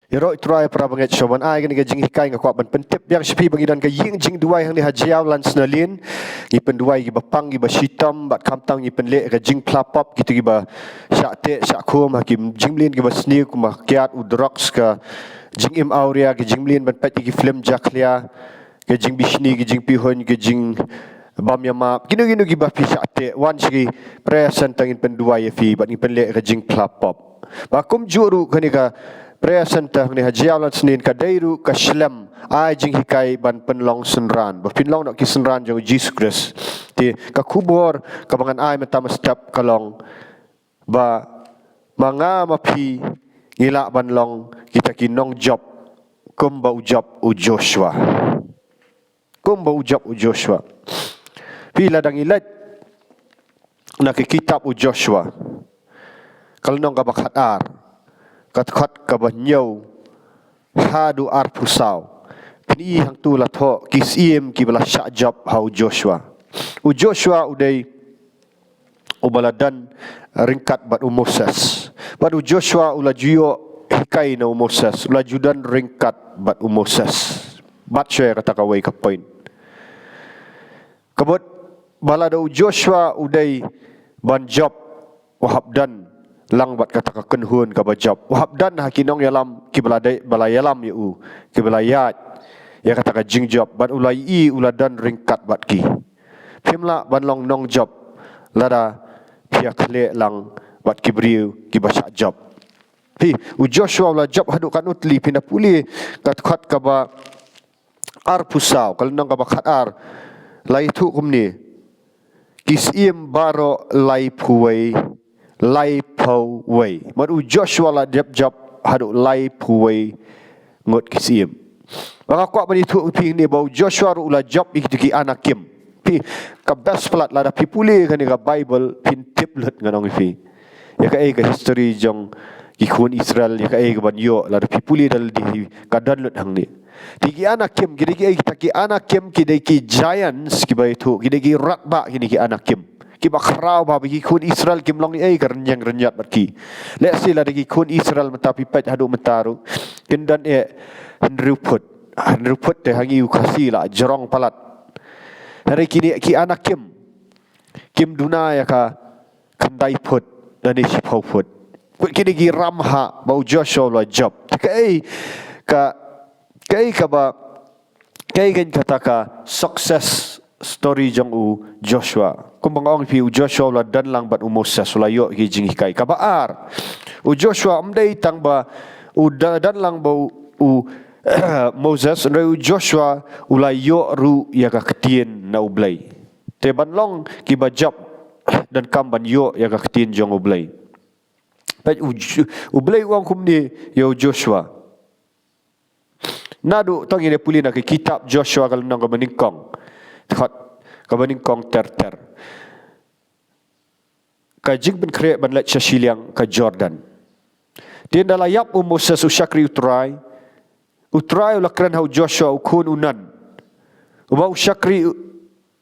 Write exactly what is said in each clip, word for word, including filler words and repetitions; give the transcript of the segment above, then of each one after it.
Ïaroh ïa u Trai para bangeit, shuwa ban ai kane ka jinghikai nga kwah ban pyntip biang sha phi ba ngi don ka ïing jingduwai hangne ha Jaïaw Lansonalane. Ngi pynduwai kiba pang kiba shitom bad khamtam ngi pynleh ka jingphla pop kito kiba shah teh shah khum ha ki jingmlien kiba sniew kumba kiad u drugs, ka jingim awria, ki jingmlien ban peit ïa ki film jakhlia, ka jingbishni, ka jingpihuiñ, ka jingbam ïa map, kino kino kiba phi shah teh, wan sha ki prayer center, ngin pynduwai ïa phi bad ngin pynleh ka jingphla pop. Ba kumjuh ruh kane ka prayer center hangne ha Jaïaw Lansonalane ka dei ruh ka shlem ai jinghikai ban pynlong synran, ba phin long noh ki synran jong u Jisu Khrist. Te ka khubor kaba ngan ai mynta mynstep ka long ba ma nga ma phi ngi lah ban long kita ki nongjop kumba u jop u Joshua. Kumba u jop u Joshua. Phi, lada ngi leit na ki kitab u Joshua, ka lynnong kaba khatar, ka dkhot kaba hynñiew haduh arphew saw, phin i hangto la thoh ki syiem kiba la shah jop ha u Joshua. U Joshua u dei uba la don ryngkat bad u Moses. Bad u Joshua u la ju ïoh hikai na u Moses, u la ju don ryngkat bad u Moses. Bad shuwa kata kawei ka point. Ka mut ba lada u Joshua u dei ban jop, u hap don lang bad kata ka kynhun kaba jop. U hap don ha ki nongïalam kiba la dei, ba la ïalam ïa u, kiba la ïaid ïa kata ka jingjop, bad u la ïohi u la don ryngkat bad ki. Phim lah ban long nongjop lada phi ïakhleh lang bad ki briew kiba shah jop. Phi, u Joshua u la jop haduh katno tylli? Phin da pule ka dkhot kaba arphew saw, ka lynnong kaba khatar, la ïathuh kumne: Ki syiem baroh laiphew wei, laiphew wei. Mut u Joshua la jop jop haduh laiphew wei ngut ki syiem. Ba nga kwah ban ïathuh ïa phi hangne ba u Joshua ruh u la jop ïa kito ki Anakim. Phi, ka best palat, lada phi pule kane ka Bible phin tip lut, ngan ong ïa phi. Ïa kaei ka history jong ki khun Israel, ïa kaei kaban ïoh, lada phi pule da lade hi ka don lut hangne. Te ki Anakim ki dei kiei? Kita ki Anakim ki dei ki giants kiba ïathuh, ki dei ki radbah kine ki Anakim. Kiba khraw bha, ba ki khun Israel kim long ei ka rynïeng rynïat bad ki. Lehse lada ki khun Israel mynta phi peit haduh mynta ruh kin don eh hynriew phut. Hynriew phut te ha ngi u Khasi la jrong palat. Hynrei kine ki Anakim kim duna ïa ka khyndai phut lane shiphew phut. Kine ki ramhah ba u Joshua u la jop. Te kaei ka, kaei kaba, kaei keiñ kata ka success story jong u Joshua? Kumba nga ong ïa phi, u Joshua u la don lang bad u Moses, u la ïoh ki jinghikai. Kaba ar, u Joshua ym dei tang ba u da-, don lang bad u, u Moses, hynrei u Joshua u la ïoh ruh ïa ka ktien na u Blei. Te ban long kiba jop donkam ban ïoh ïa ka ktien jong u Blei. Peit u J-, u Blei u ong kumne ïa u Joshua. Naduh, to ngin ïa pule na ki kitab Joshua ka lynnong kaba nyngkong. Dkhot kaba nyngkong ter ter. Ka jingpynkhreh ban leit sha shiliang ka Jordan. Te ynda la ïap u Moses u shakri U Trai, U Trai u la kren ha u Joshua u khun u Nun, uba u shakri u,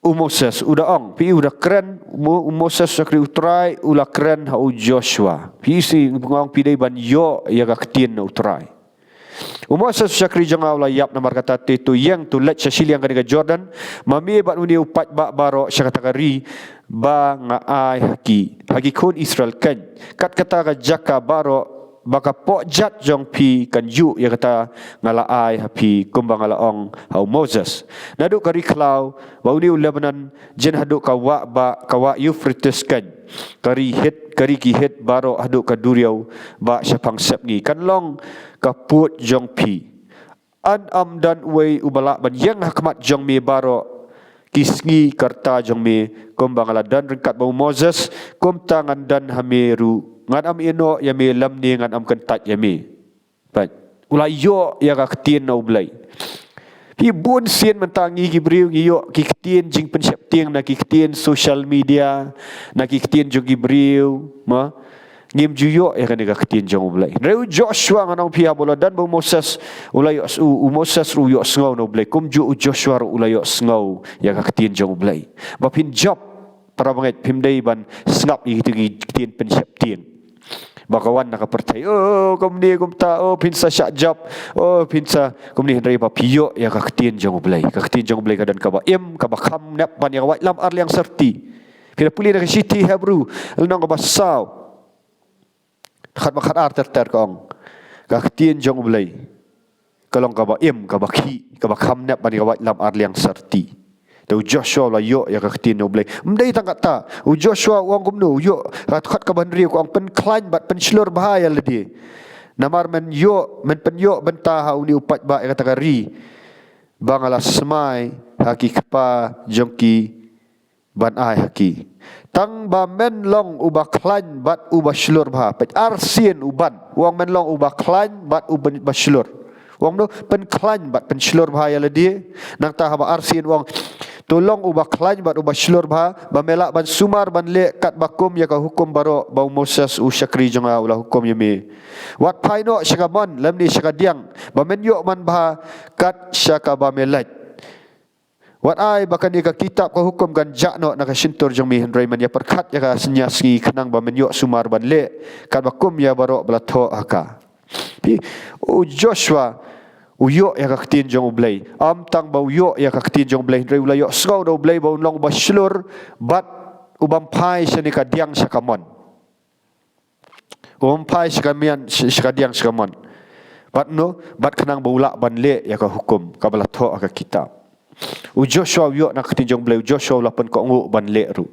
u Moses, u da ong, phi, u da kren, u Mo-, u Moses u shakri U Trai, u la kren ha u Joshua. Phi, shi nga ong phi dei ban ïoh ïa ka ktien na U Trai. U Moses u shakri jong nga u la ïap, namar kata te to ïeng, to leit sha shiliang kane ka Jordan, ma me bad une u paidbah baroh sha kata ka ri ba nga ai ha ki, ha ki khun Israel keiñ. Kat kata ka jaka baroh ba ka pohjat jong phi kan ïuh ïa kata nga la ai ha phi, kumba nga la ong ha u Moses. Naduh ka ri khlaw ba une u Lebanon jin haduh ka wah ba, ka wah Euphrates keiñ, ka ri Hit, ka ri ki Hit baroh haduh ka duriaw ba shaphang sepngi, kan long ka pud jong phi. Yn ym don uwei uba lah ban ïeng ha khmat jong me baroh ki sngi ka rta jong me, kumba nga la don ryngkat bad u Moses, kumta ngan don ha me ruh, ngan ym ïehnoh ïa me lymne ngan ym kyntait ïa me. Peit, u la ïoh ïa ka ktien na U Blei. Phi, bun sien mynta ngi ki briew ngi ïoh ki ktien jingpynsheptieng na ki ktien social media, na ki ktien jong ki briew, ma. Ngim ju ïoh ïa kane ka ktien jong U Blei. Hynrei u Joshua, ngan ong phi, haba u la don bad u Moses, u la ïoh s-, u, u Moses ruh u ïohsngew na U Blei. Kumjuh u Joshua ruh u la ïohsngew ïa ka ktien jong U Blei. Ba phin jop, para bangeit, phim dei ban sngap ïa kito ki ktien pynsheptieng. Ba ka wan na ka pyrthei, oh, kumne kumta, oh, phin sa shah jop, oh, phin sa kumne, hynrei ba phi ïoh ïa ka ktien jong U Blei. Ka ktien jong U Blei ka don kaba im, kaba kham nep ban ïa ka waitlam ar liang syrti. Phi la pule na ka shithi Hebru, lynnong kaba saw, khat ba khat ar ter ter ka ong. Ka ktien jong U Blei ka long kaba im, kaba khih, kaba kham nep ban ïa ka waitlam ar liang syrti. Te u Joshua u la ïoh ïa ka ktien U Blei. Ym dei tang kata, u Joshua u ong kumno, u ïoh, khat khat kaba hynriew ka ong, pynkhlaiñ bad pynshlur bha ïa lade. Namar men ïoh, men pynïoh bynta ha une u paidbah ïa kata ka ri ba nga la smai ha ki kpa jong ki ban ai ha ki. Tang ba men long uba khlaiñ bad uba shlur bha. Peit, arsien u ban. U ong men long uba khlaiñ bad uba shlur. U ong no, pynkhlaiñ bad pynshlur bha ïa lade. Nangta haba arsien u ong, to long uba khlaiñ bad uba shlur bha, ba me lah ban sumar ban leh katba kum ïa ka hukum baroh ba u Moses u shakri jong nga u la hukum ïa me. Wat phai noh sha ka mon lymne sha ka diang, ba men ïoh manbha kat sha kaba me leit. Wat ai ba kane ka kitab ka hukum kan jah noh na ka shyntur jong me, hynrei men ïa pyrkhat ïa ka synñia sngi, khnang ba men ïoh sumar ban leh katba kum ïa baroh ba la thoh ha ka. Phi, u Joshua u ïoh ïa ka ktien jong U Blei. Ym tang ba u ïoh ïa ka ktien jong U Blei, hynrei u la ïohsngew da U Blei ba un long uba shlur bad u bym phai shane ka diang sha ka mon. U bym phai sha ka mian, sha, sha ka diang sha ka mon. Bad no, bad khnang ba u lah ban leh ïa ka hukum kaba la thoh ha ka kitab. U Joshua u ïoh na ka ktien jong U Blei, u Joshua u la pynkohnguh ban leh ruh.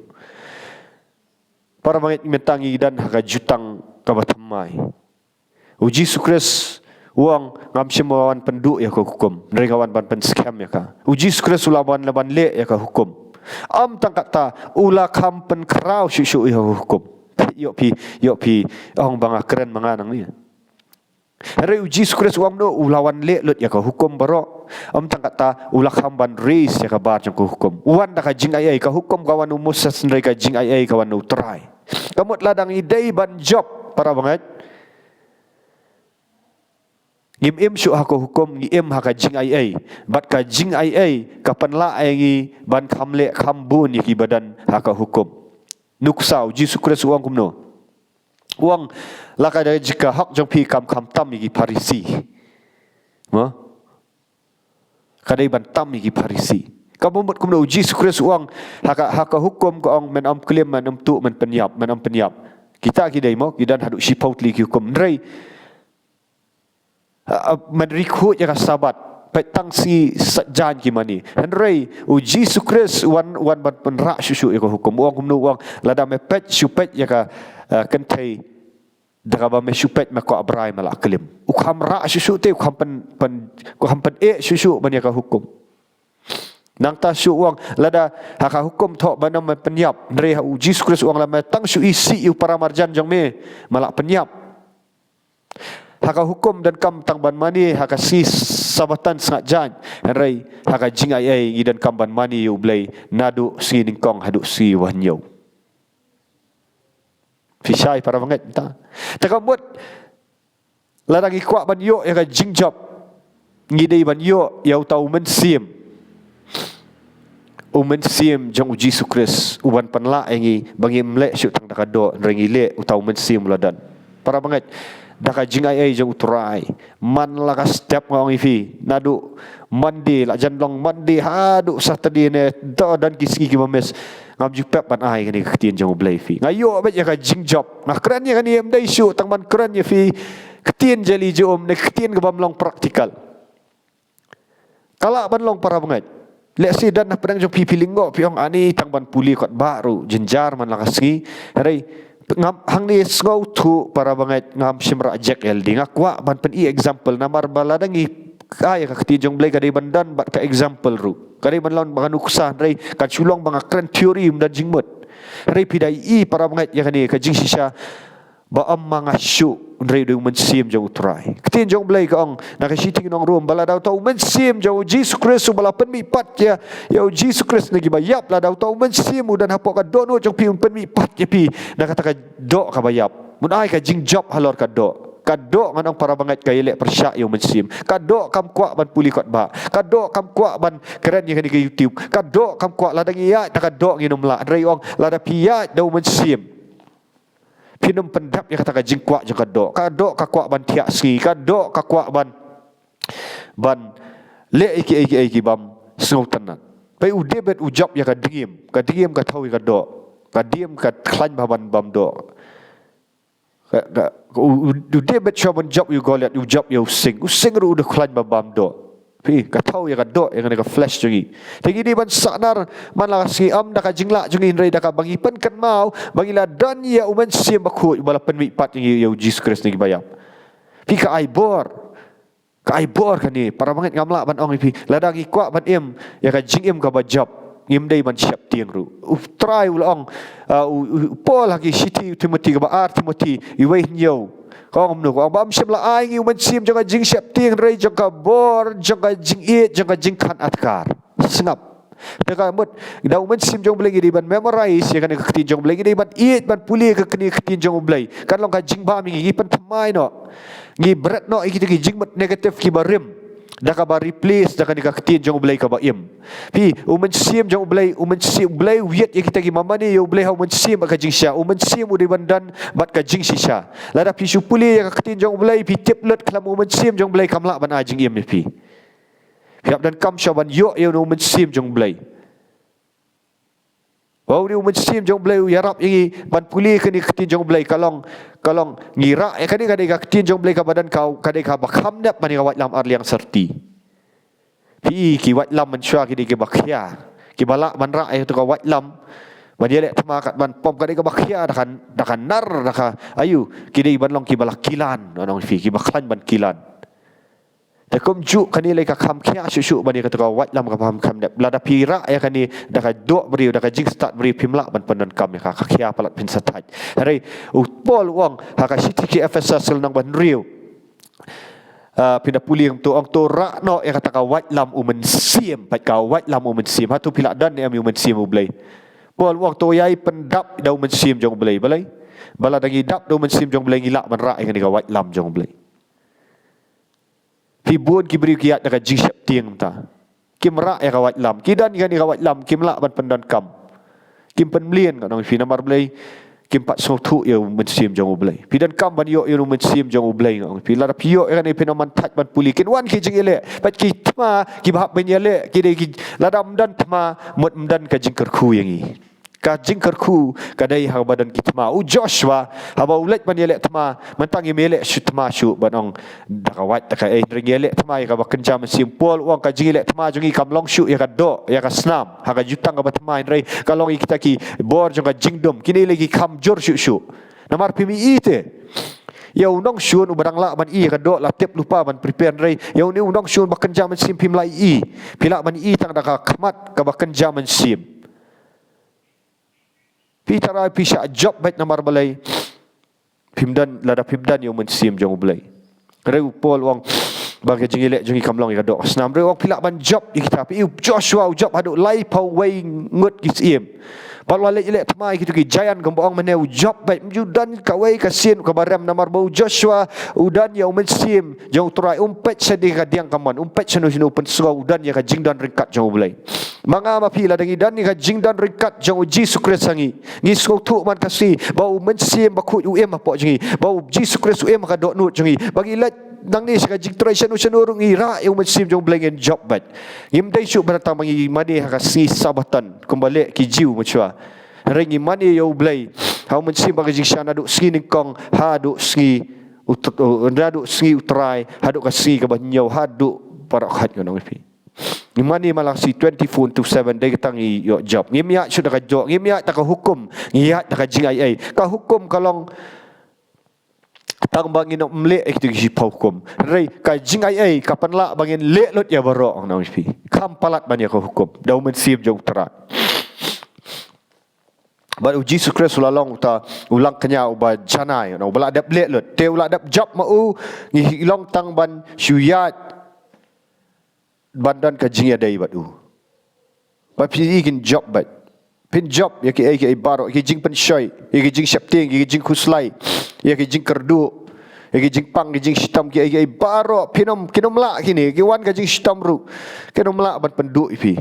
Para bangeit, mynta ngi don ha ka jutang kaba thymmai. U Jisu Khrist u ong, ngam shym la wan pynduh ïa ka hukum, hynrei nga wan ban pynskhem ïa ka. U Jisu Khrist u la wan la ban leh ïa ka hukum. Ym tang kata, u la kham pynkhraw shuh shuh ïa ka hukum. Ïoh phi, ïoh phi ong ba nga kren ma nga nangne. Hynrei u Jisu Khrist u ong no, u la wan leh lut ïa ka hukum baroh. Ym tang kata, u la kham ban raise ïa ka bar jong ka hukum. U wan da ka jingaiei, ka hukum ka wan na u Moses, hynrei ka jingaiei ka wan na u Trai. Ka mut lada ngi dei ban jop, para bangeit, ngim im shuh ha ka hukum, ngi im ha ka jingaiei. Bad ka jingaiei ka pynlah ïa ngi ban kham leh kham bun ïa kiba don ha ka hukum. Nuksa, u Jisu Khrist u ong kumno? U ong, la ka dei jingkyrkhu jong phi kam kham tam ïa ki Pharisi. Mo? Ka dei ban tam ïa ki Pharisi. Kaba mut kumno? U Jisu Khrist u ong, ha ka, ha ka hukum ka ong, men ym klim, men ym tuh, men pynïap, men ym pynïap. Kita ki dei mo, ki don haduh shiphew tylli ki hukum. Hynrei, ah, ah, men ri khuid ïa ka Sabat. Peit tang sngi Saitjaiñ ki mane. Hynrei u Jisu Khrist u wan, u wan ban pynrah shuh shuh ïa ka hukum. U ong kumno? U ong, lada me peit shu peit ïa ka, ah, kynthei da kaba me shu peit me kwah brai, me la klim. U kham rah shuh shuh te, u kham pyn, pyn, u kham pyneh shuh shuh ban ïa ka hukum. Nangta shuh u ong, lada ha ka hukum thoh ban ym pynïap, hynrei ha u Jisu Khrist u ong, lada me tang shu isih ïa u para marjan jong me, me la pynïap. Ha ka hukum donkam tang ban mane ha ka sngi Sabatan, sngi Saitjaiñ, hynrei ha ka jingaiei ngi donkam ban mane ïa U Blei naduh sngi nyngkong haduh sngi ba hynñiew. Phi shai, para bangeit, mynta? Te ka mut, lada ngi kwah ban ïoh ïa ka jingjop, ngi dei ban ïoh ïa uta u Mynsiem. U Mynsiem jong u Jisu Khrist, u ban pynlah ïa ngi, ba ngim leh shuh tang da ka doh, hynrei ngi leh, uta u Mynsiem u la don. Para bangeit, da ka jingaiei jong u Trai. Man la ka step, nga ong ïa phi, naduh Monday, la jan long Monday haduh Saturday ne, to don ki sngi kiba miss. Ngam ju pep ban ai kane ka ktien jong U Blei ïa phi. Nga ïoh beit ïa ka jingjop. Nga kren ïa kane ym dei shuh tang ban kren ïa phi ktien jali jong um, ne ktien kaba ym long practical. Ka lah ban long, para bangeit. Lehse don na pdeng jong phi, phi lyngngoh, phi ong, ani tang ban pule kot ba ruh jynjar man la ka sngi. Hynrei ngam, hangne sngewthuh, para bangeit, ngam shym rah jek ïa lade. Nga kwah ban pyni example, namar ba lada ngi ai ïa ka ktien jong U Blei, ka dei ban don bad ka example ruh. Ka dei ban long bad ka nuksa, hynrei kan shu long ba nga kren theory, ym don jingmut. Hynrei phi da ïohi, para bangeit, ïa kane ka jingshisha ba ym ma nga shuh, hynrei da u Mynsiem jong u Trai. Ktien jong U Blei ka ong na ka shithi ki nong Rom, ba lada uta u Mynsiem jong u Jisu Khrist uba la pynmihpat ïa, ïa u Jisu Khrist na kiba ïap, lada uta u Mynsiem u don hapoh ka dohnud jong phi, un pynmihpat ïa phi na kata ka doh kaba ïap. Un ai ka jingjop halor ka doh. Ka doh, ngan ong, para bangeit, ka ïaleh pyrshah ïa u Mynsiem. Ka doh kam kwah ban pule kot ba. Ka doh kam kwah ban kren ïa kane ka YouTube. Ka doh kam kwah, lada ngi ïaid da ka doh ngin ym lah. Hynrei ong, lada phi ïaid da u Mynsiem, Phin ym pyndep ïa kata ka jingkwah jong ka doh. Ka doh ka kwah ban thiah sngi, ka doh ka kwah ban, ban leh ïa kiei kiei ki bym sngewtynnat. Peit u David u jop ïa ka dngiem, ka dngiem ka thew ïa ka doh. Ka dngiem ka khlaiñ bha ban bam doh. Ka, ka, u, u, u David shuwa ban jop ïa u Goliath, u jop ïa u sing. U sing ruh u da khlaiñ bha bam doh. Phi, ka thew ïa ka doh, ïa kane ka flesh jong ngi. Te ngi dei ban sahnarphna la ka sngi, ym da ka jinglah jong ngi hynrei da kaba ngi pynkynmaw ba ngi la don ïa u Mynsiem Bakhuid uba la pynmihpat ïa ngi, ïa u Jisu Khrist na kiba ïap. Phi, ka ai bor. Ka ai bor kane, para bangeit, ngam lah ban ong ïa phi, lada ngi kwah ban im ïa ka jingim kaba jop, ngim dei ban sheptieng ruh. U Trai u la ong, ah, u, u, u Paul ha ki shithi u Timothi, kaba ar Timothi, uwei hynñiew. Ka ong kumno, ka ong ba ym shym la ai ïa ngi u mynsiem jong ka jingsheptieng hynrei jong ka bor, jong ka jingïeit, jong ka jingkhan adkar. Sngap. Te ka mut, da u Mynsiem jong U Blei ngi dei ban memorize ïa kane ka ktien jong U Blei, ngi dei ban ïeit ban pule ïa kane ka ktien jong U Blei. Kan long ka jingbam ïa ngi, ngi pynthymmai noh. Ngi bret noh ïa kita ki jingmut negative kiba rim. Da kaba replace da kane ka ktien jong U Blei kaba im. Phi, u Mynsiem jong U Blei, u Mynsiem U Blei u ïeit ïa kita kiba mane ïa U Blei ha u Mynsiem bad ka jingshisha. U Mynsiem u dei ban don bad ka jingshisha. Lada phi shu pule ïa ka ktien jong U Blei, phi tip lut khlem u Mynsiem jong U Blei kam lah ban ai jingim ïa phi. Phi hap donkam shuwa ban ïoh ïa une u Mynsiem jong U Blei. Ba une u Mynsiem jong U Blei u ïarap ïa ngi ban pule kane ka ktien jong U Blei, ka long, ka long ngi rah ïa kane ka dei ka ktien jong U Blei kaba don ka, ka dei kaba kham dep ban ïa ka waitlam ar liang syrti. Phi, ki waitlam mynshuwa ki dei kiba khia, kiba lah ban rah ïa kata ka waitlam ban ïaleh thma kat ban pom, ka dei kaba khia da ka, da ka nar, da ka aïu, ki dei ban long kiba la kilan, ngan ong ïa phi, kiba khlaiñ ban kilan. Te kumjuh kane lei ka kham khia shuh shuh ban ïa kata ka waitlam kaba kham, kham dep. Lada phi rah ïa kane da ka doh briew, da ka jingstad briew, phim lah ban pyndonkam ïa ka, ka khia palat, phin sa thait. Hynrei u Paul u ong ha ka shithi ki Ephesus lynnong ba hynriew. Ah, phin da pule kumto, ong to rah noh ïa kata ka waitlam u Mynsiem, bad ka waitlam u Mynsiem. Hato phi la don ne em ïa u Mynsiem U Blei? Paul u ong to ïai pyndap da u Mynsiem jong U Blei, balei? Ba lada ngi dap da u Mynsiem jong U Blei ngi lah ban rah ïa kane ka waitlam jong U Blei. Phi, bun ki briew ki ïaid da ka jingsheptieng mynta. Kim rah ïa ka waitlam. Ki don ïa kane ka waitlam, kim lah ban pyndonkam. Kim pynmlien, ngan ong ïa phi, namar balei? Kim pat sngewthuh ïa u Mynsiem jong U Blei. Phi donkam ban ïoh ïa u Mynsiem jong U Blei, ngan ong ïa phi. Lada phi ïoh ïa kane phin ym man thait ban pule. Kin wan ki jingïaleh. Bad ki thma kiba hap ban ïaleh, ki dei ki, lada ym don thma, mut ym don ka jingkyrkhu ïa ngi. Ka jingkyrkhu ka dei haba don ki thma. U Joshua, haba u leit ban ïaleh thma, mynta ngim ïaleh shuh thma shuh ban ong da ka wait da kaei, hynrei ngi ïaleh thma ïa kaba kynja mynsiem. Paul u ong ka jingïaleh thma jong ngi kam long shuh ïa ka doh, ïa ka snam, ha ka jutang kaba thma, hynrei ka long ïa kita ki bor jong ka jingdum. Kine lei ki kham jur shuh shuh. Namar phim ïohi te ïa u nongshun uba dang lah ban ïohi ïa ka doh, la tip lypa ban prepare, hynrei ïa une u nongshun ba kynja mynsiem phim lah ïohi. Phi lah ban ïohi tang da ka khmat kaba kynja mynsiem. Phi, tharai phi shah jop beit, namar balei? Phim don, lada phim don ïa u Mynsiem jong U Blei. Hynrei u Paul u ong ba ka jingïaleh jong ngi kam long ïa ka doh ka snam. Hynrei u ong phi lah ban jop ïa kita. Phi, u Joshua u jop haduh laiphew wei ngut ki syiem. Bad u la leit ïaleh thma ïa kito ki giant, kumba ong mynne, u jop beit. Ym ju don kawei ka sien kaba rem, namar ba u Joshua u don ïa u Mynsiem jong U Trai. Um peit sha kane ka diang kamon, um peit shano shano, u pynsngew, u don ïa ka jingdon ryngkat jong U Blei. Ma nga ma phi, lada ngi don ïa ka jingdon ryngkat jong U Jisu Khrist ha ngi, ngi sngewthuh man ka sngi ba U Mynsiem Bakhuid u im hapoh jong ngi, ba U Jisu Khrist u im ha ka dohnud jong ngi, ba ngi leit nangne sha ka jingtrei shano shano ruh, ngi rah ïa U Mynsiem jong U Blei, ngin jop beit. Ngim dei shuh ba tang ba ngi mane ha ka sngi Sabbaton kumba leh ki Jiw mynshuwa. Hynrei ngi mane ïa U Blei ha U Mynsiem bad ka jingshisha naduh sngi nyngkong haduh sngi u Tr-, u, naduh sngi U Trai haduh ka sngi kaba hynñiew, haduh baroh khoit, ngan ong ïa phi. Ngi mane man la ka sngi twenty-four into seven, dei kata ngi ïoh jop. Ngim ïaid shuh da ka doh, ngim ïaid da ka hukum, ngi ïaid da ka jingaiei. Ka hukum ka long tang ba ngin ym leh ïa kito ki shiphew hukum. Hynrei ka jingaiei ka pynlah ba ngin leh lut ïa baroh, ngan ong ïa phi. Kham palat ban ïa ka hukum da U Mynsiem jong U Trai. Bad U Jisu Khrist u la long uta u langkñia uba janai, uba la dep leh lut. Te u la dep jop ma u, ngi long tang ban shu ïaid ban don ka jingïadei bad u. Ba phi i, kin jop beit. Phin jop ïa kiei kiei baroh, ïa ki jingpynshoi, ïa ki jingsheptieng, ïa ki jingkhuslai, ïa ki jingkyrduh, ïa ki jingpang, ïa ki jingshitom, kiei kiei baroh, phin ym, kin ym lah kine, ki wan ka jingshitom ruh, kin ym lah ban pynduh ïa phi.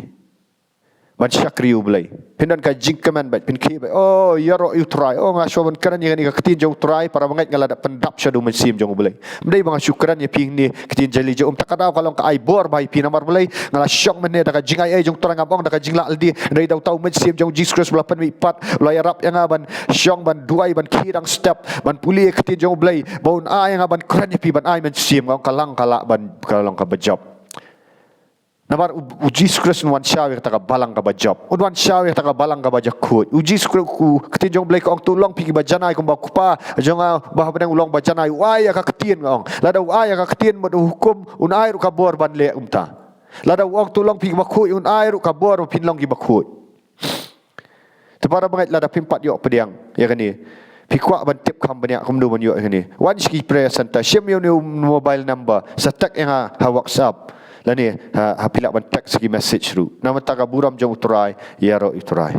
ban shakri ïa U Blei. Phin don ka jingkmen bad phin khie bad, oh, ïaroh ïa U Trai. Oh, nga shuwa ban kren ïa kane ka ktien jong U Trai, para bangeit, nga la dep pyndap shaduh u Mynsiem jong U Blei. Ym dei ba nga shu kren ïa phi hangne ktien jali jong, um, ta ka daw ka long ka ai bor ba ïa phi namar balei? Nga la shong mynne da ka jingai ei jong U Trai, ngam ong da ka jinglah lade. Hynrei da uta u Mynsiem jong U Jisu Khrist u la pynmih pat, u la ïarap ïa nga ban shong, ban duwai, ban khie dang step, ban pule ïa ka ktien jong U Blei, ba un ai ïa nga ban kren ïa phi, ban ai mynsiem. Nga ong ka lang ka lah ban ka long kaba jop. Namar U, U Jisu Khrist un wan shaw ïa kata ka balang kaba jop. Un wan shaw ïa kata ka balang kaba jakhuid. U Jisu Khrist, u, ka ktien jong U Blei ka ong, to long phi kiba janai kumba U Kpa jong nga uba ha bneng u long ba janai. U ai ïa ka ktien, nga ong. Lada u ai ïa ka ktien bad u hukum, un ai ruh ka bor ban leh kumta. Lada u ong, to long phi kiba khuid, un ai ruh ka bor ba phin long kiba khuid. Te para bangeit, lada phim pat ïoh pdiang ïa kane, phi kwah ban tip kham bniah kumno ban ïoh ïa kane, wan sha ki prayer center, shim ïa une u mobile number, sa text ïa nga ha WhatsApp, lane ha, ha phi lah ban text ki message ruh. Namar kata ka burom jong U Trai, ïaroh ïa U Trai.